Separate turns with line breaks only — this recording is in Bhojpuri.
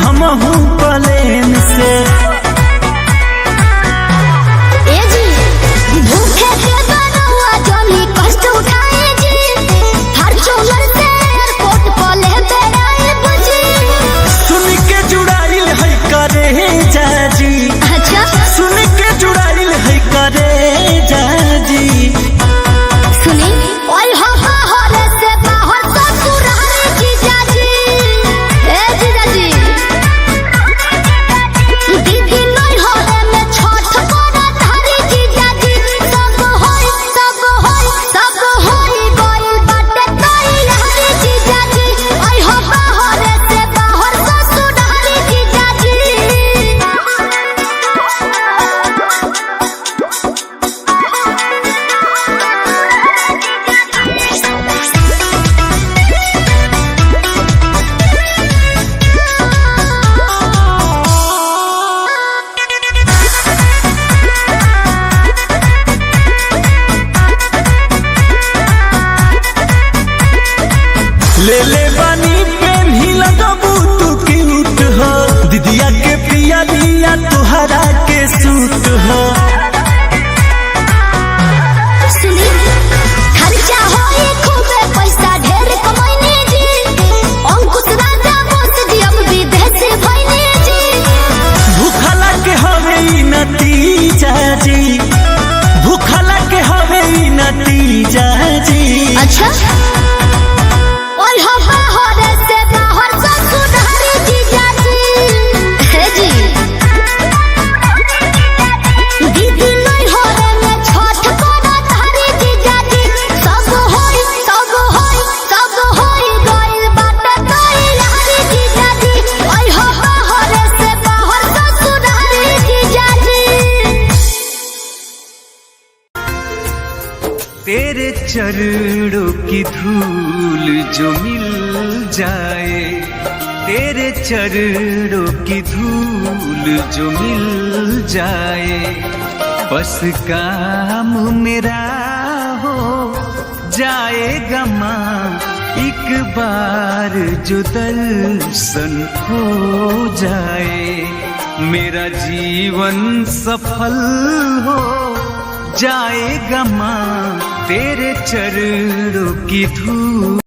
हमहू प्लेन से।
ए जी भूखे के बनौआ जनी कष्ट उठाए जी, फॉर्च्यूनर से एयरपोर्ट पर ले बेराए बुझी।
सुन के जुड़ाइल है करे जाजी।
अच्छा।
सुन के जुड़ाइल है करे जाजी।
सुनी ओए हो बाहर से बाहर ससुराल जीजा जी। ए जीजा जी दीदी नहीं होले में छठ करा धारी जीजा जी। सब होई सब होई सब होई गइल बाटे तैयारी जीजा जी। ओए हो बाहर से बाहर ससुराल जीजा जी।
ले ले बानी पेन्ही लगबू तू क्यूट हो, दीदिया के पिया दिया तुहरा के सूट हो।
सुनी खर्चा होई खूबे पैसा ढेर कमाईने जी, अंकुश राजा बोस जी अब विदेश भइने जी।
भूखला के हवे ई नतीजा जी, भूखला के हवे ई नतीजा जी।
अच्छा। ओए हो बाहर से बाहर ससुराल जीजा जी। हे जी दीदी नहीं होले में छठ करा धारी जीजा जी। सब होई सब होई सब होई गइल बाटे तैयारी जीजा जी। ओए हो बाहर से बाहर ससुराल जीजा जी।
तेरे चरणों की धूल जो मिल जाए, तेरे चरणों की धूल जो मिल जाए, बस काम मेरा हो जाएगा माँ, एक बार जो दर्शन हो जाए, मेरा जीवन सफल हो जाएगा माँ, तेरे चरणों की धूल।